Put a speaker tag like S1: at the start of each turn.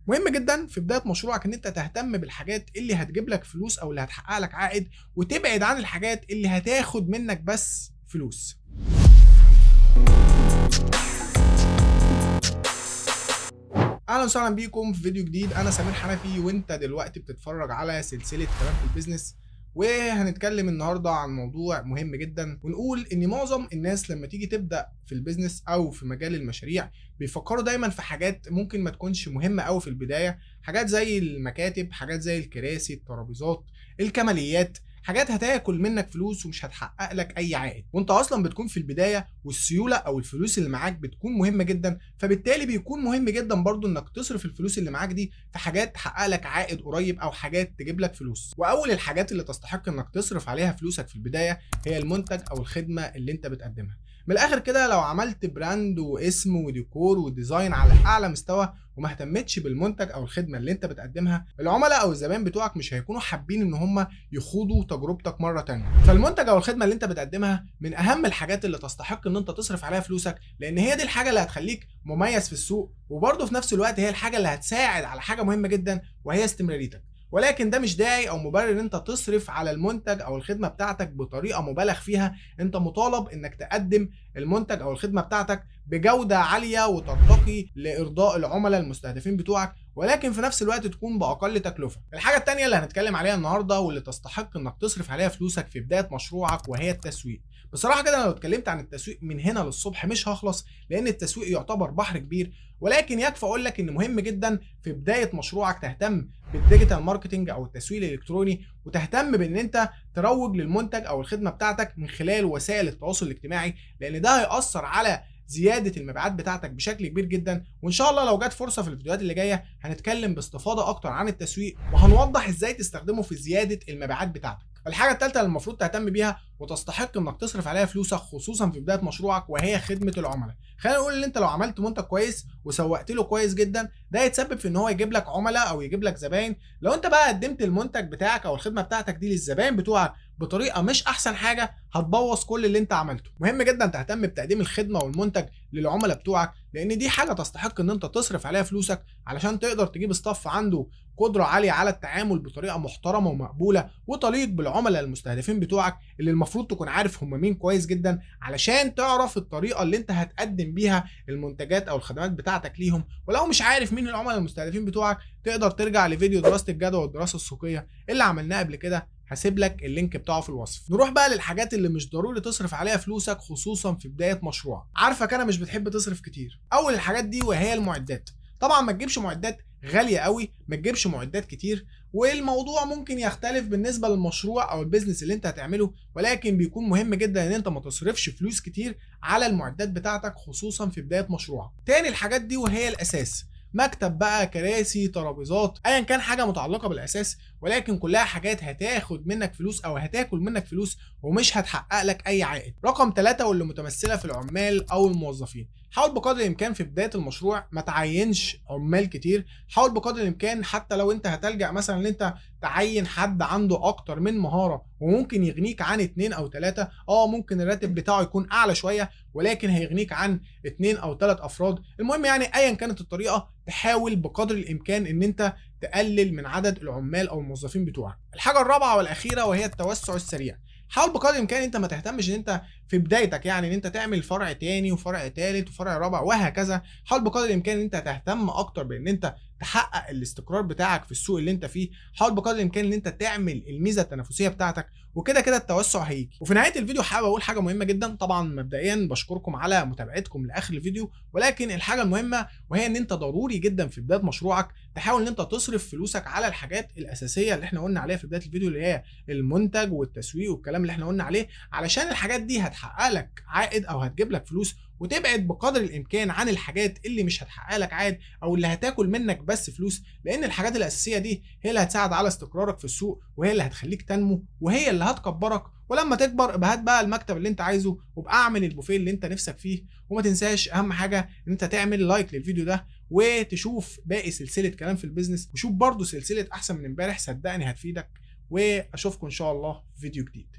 S1: مهم جدا في بداية مشروعك ان انت تهتم بالحاجات اللي هتجيب لك فلوس او اللي هتحقق لك عائد، وتبعد عن الحاجات اللي هتاخد منك بس فلوس. اهلا وسهلا بيكم في فيديو جديد. انا سمير حنفي وانت دلوقتي بتتفرج على سلسلة كلام في ال business، وهنتكلم النهارده عن موضوع مهم جدا، ونقول ان معظم الناس لما تيجي تبدا في ال business او في مجال المشاريع بيفكروا دايما في حاجات ممكن ما تكونش مهمة قوي في البداية، حاجات زي المكاتب، حاجات زي الكراسي، الترابيزات، الكماليات، حاجات هتاكل منك فلوس ومش هتحقق لك اي عائد، وانت اصلا بتكون في البداية والسيوله او الفلوس اللي معاك بتكون مهمة جدا، فبالتالي بيكون مهم جدا برضو انك تصرف الفلوس اللي معاك دي في حاجات تحقق لك عائد قريب او حاجات تجيب لك فلوس. واول الحاجات اللي تستحق انك تصرف عليها فلوسك في البداية هي المنتج او الخدمة اللي انت بتقدمها. من الاخر كده، لو عملت brand واسم وديكور و design على اعلى مستوى وما اهتمتش بالمنتج او الخدمة اللي انت بتقدمها، العملاء او الزبائن بتوعك مش هيكونوا حابين ان هم يخوضوا تجربتك مرة تانية. فالمنتج او الخدمة اللي انت بتقدمها من اهم الحاجات اللي تستحق ان انت تصرف عليها فلوسك، لان هي دي الحاجة اللي هتخليك مميز في السوق، وبرضه في نفس الوقت هي الحاجة اللي هتساعد على حاجة مهمة جدا وهي استمراريتك. ولكن ده مش داعي او مبرر ان انت تصرف على المنتج او الخدمة بتاعتك بطريقة مبالغ فيها. انت مطالب انك تقدم المنتج او الخدمة بتاعتك بجوده عالية وترتقي لارضاء العملاء المستهدفين بتوعك، ولكن في نفس الوقت تكون باقل تكلفة. الحاجة الثانية اللي هنتكلم عليها النهارده واللي تستحق انك تصرف عليها فلوسك في بداية مشروعك وهي التسويق. بصراحة كده انا لو اتكلمت عن التسويق من هنا للصبح مش هخلص، لان التسويق يعتبر بحر كبير، ولكن يكفي اقول لك ان مهم جدا في بداية مشروعك تهتم بال digital marketing او التسويق الالكتروني، وتهتم بان انت تروج للمنتج او الخدمة بتاعتك من خلال وسائل التواصل الاجتماعي، لان ده هيأثر على زيادة المبيعات بتاعتك بشكل كبير جدا. وان شاء الله لو جت فرصة في الفيديوهات اللي جاية هنتكلم باستفاضة اكتر عن التسويق، وهنوضح ازاي تستخدمه في زيادة المبيعات بتاعتك. الحاجة الثالثة اللي المفروض تهتم بيها وتستحق انك تصرف عليها فلوسك خصوصا في بداية مشروعك وهي خدمة العملاء. خلينا نقول ان انت لو عملت منتج كويس وسوقت له كويس جدا، ده هيتسبب في ان هو يجيب لك عملاء او يجيب لك زباين. لو انت بقى قدمت المنتج بتاعك او الخدمة بتاعتك دي للزباين بتوعك بطريقة مش احسن حاجة، هتبوظ كل اللي انت عملته. مهم جدا تهتم بتقديم الخدمة والمنتج للعملاء بتوعك، لان دي حاجة تستحق ان انت تصرف عليها فلوسك علشان تقدر تجيب staff عنده قدره عالية على التعامل بطريقة محترمه ومقبوله وتليق بالعملاء المستهدفين بتوعك، اللي المفروض تكون عارف هم مين كويس جدا علشان تعرف الطريقة اللي انت هتقدم بيها المنتجات او الخدمات بتاعتك ليهم. ولو مش عارف مين العملاء المستهدفين بتوعك، تقدر ترجع لفيديو دراسة الجدوى والدراسة السوقية اللي عملناه قبل كده، هسيب لك ال link بتاعه في الوصف. نروح بقى للحاجات اللي مش ضروري تصرف عليها فلوسك خصوصا في بداية مشروعك. عارفك انا مش بتحب تصرف كتير. اول الحاجات دي وهي المعدات. طبعا ما تجيبش معدات غالية قوي، ما تجيبش معدات كتير، والموضوع ممكن يختلف بالنسبة للمشروع او ال business اللي انت هتعمله، ولكن بيكون مهم جدا ان انت ما تصرفش فلوس كتير على المعدات بتاعتك خصوصا في بداية مشروعك. تاني الحاجات دي وهي الاساس، مكتب بقى، كراسي، ترابيزات، ايا كان حاجة متعلقه بالاساس، ولكن كلها حاجات هتاخد منك فلوس او هتاكل منك فلوس ومش هتحقق لك اي عائد. رقم 3 واللي متمثلة في العمال او الموظفين. حاول بقدر الامكان في بداية المشروع ما تعينش عمال كتير. حاول بقدر الامكان حتى لو انت هتلجأ مثلا ان انت تعين حد عنده اكتر من مهارة وممكن يغنيك عن 2 او 3، ممكن الراتب بتاعه يكون اعلى شوية ولكن هيغنيك عن 2 او 3 افراد. المهم يعني ايا كانت الطريقة تحاول بقدر الامكان ان انت تقلل من عدد العمال او الموظفين بتوعك. الحاجة الرابعة والاخيرة وهي التوسع السريع. حاول بقدر الامكان انت ما تهتمش ان انت في بدايتك يعني ان انت تعمل فرع تاني وفرع تالت وفرع رابع وهكذا. حاول بقدر الامكان ان انت تهتم اكتر بان انت تحقق الاستقرار بتاعك في السوق اللي انت فيه. حاول بقدر الامكان ان انت تعمل الميزة التنافسية بتاعتك، وكده كده التوسع هيجي. وفي نهاية الفيديو حابب اقول حاجة مهمة جدا. طبعا مبدئيا بشكركم على متابعتكم لاخر الفيديو، ولكن الحاجة المهمة وهي ان انت ضروري جدا في بداية مشروعك تحاول ان انت تصرف فلوسك على الحاجات الاساسية اللي احنا قلنا عليها في بداية الفيديو، اللي هي المنتج والتسويق والكلام اللي احنا قلنا عليه، علشان الحاجات دي هتحقق لك عائد او هتجيب لك فلوس، وتبعد بقدر الامكان عن الحاجات اللي مش هتحقق لك عائد او اللي هتاكل منك بس فلوس، لان الحاجات الاساسية دي هي اللي هتساعد على استقرارك في السوق، وهي اللي هتخليك تنمو، وهي اللي هتكبرك. ولما تكبر ابقى هات بقى المكتب اللي انت عايزه، وابقى اعمل البوفيه اللي انت نفسك فيه. وما تنساش اهم حاجة ان انت تعمل like للفيديو ده، وتشوف باقي سلسلة كلام في ال business، وشوف برضو سلسلة احسن من امبارح، صدقني هتفيدك. واشوفكم ان شاء الله في فيديو جديد.